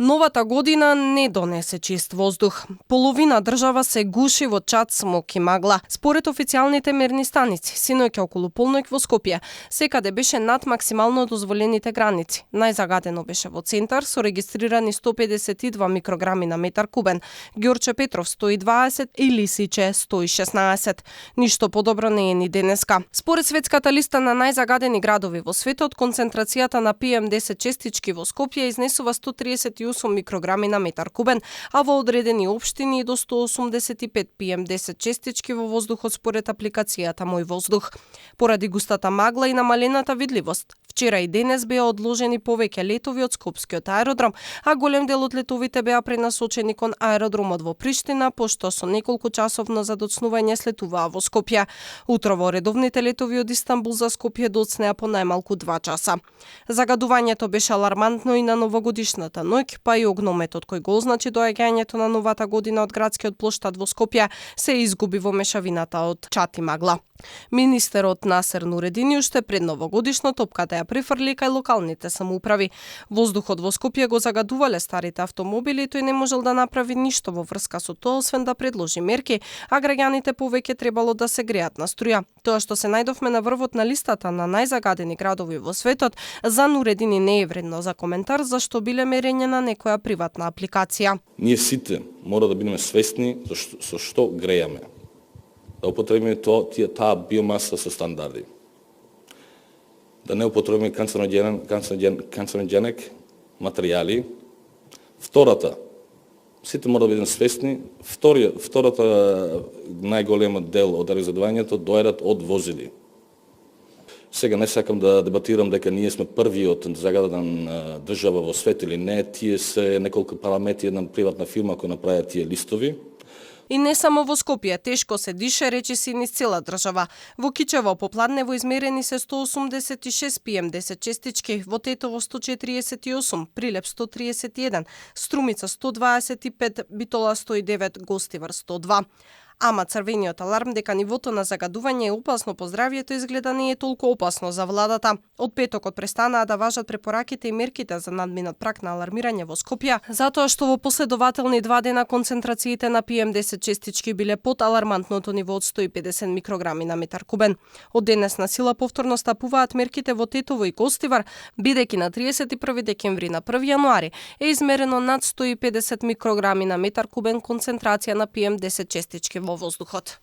Новата година не донесе чист воздух. Половина држава се гуши во чад смок и магла. Според официјалните мерни станици, синоќа околу полноќ во Скопје, секаде беше над максимално дозволените граници. Најзагадено беше во центар со регистрирани 152 микрограми на метар кубен, Ѓорче Петров 120 и Лисиче 116. Ништо подобро не е ни денеска. Според светската листа на најзагадени градови во светот, концентрацијата на PM10 честички во Скопје изнесува 138 микрограми на метар кубен, а во одредени општини до 185 PM10 честички во воздухот според апликацијата Мој воздух. Поради густата магла и намалената видливост, вчера и денес беа одложени повеќе летови од Скопскиот аеродром, а голем дел од летовите беа пренасочени кон аеродромот во Приштина, пошто со неколку часовно задоцнување слетуваа во Скопје. Утрово редовните летови од Истанбул за Скопје доцнеа по најмалку 2 часа. Загадувањето беше алармантно и на новогодишната ноќ, па и огнометот кој го означи доаѓањето на новата година од градскиот плоштад во Скопје се изгуби во мешавината од чат и магла. Министерот Насер Нуредини уште пред новогодишно топката ја префрли кај локалните самоуправи. Воздухот во Скопје го загадувале старите автомобили и тој не можел да направи ништо во врска со тоа, освен да предложи мерки, а граѓаните повеќе требало да се греат на струја. Тоа што се најдовме на врвот на листата на најзагадени градови во светот, за Нуредини не е вредно за коментар, зашто биле мерење на некоја приватна апликација. Ние сите мора да бидеме свесни со што грејаме. Да употребиме таа биомаса со стандарди. Да не употребиме канцерогенек материјали. Втората, сите мора да бидеме свесни, втората најголема дел од резервувањето доаѓаат од возили. Сега не сакам да дебатирам дека ние сме првиот загаден држава во свет или не, тие се неколку параметри, една приватна фирма која направи тие листови. И не само во Скопје, тешко се дише, речи си низ цела држава. Во Кичево попладнево измерени се 186 PM10 честички, во Тетово 148, Прилеп 131, Струмица 125, Битола 109, Гостивар 102. Ама црвениот аларм дека нивото на загадување е опасно по здравјето изгледа не е толку опасно за владата. Од петокот престанаа да важат препораките и мерките за надминат праг на алармирање во Скопје, затоа што во последователни 2 дена концентрациите на PM10 честички биле под алармантното ниво од 150 микрограми на метар кубен. Од денес на сила повторно стапуваат мерките во Тетово и Гостивар, бидејќи на 31 декември на 1 јануари е измерено над 150 микрограми на метар кубен концентрација на PM10 честички во воздухот.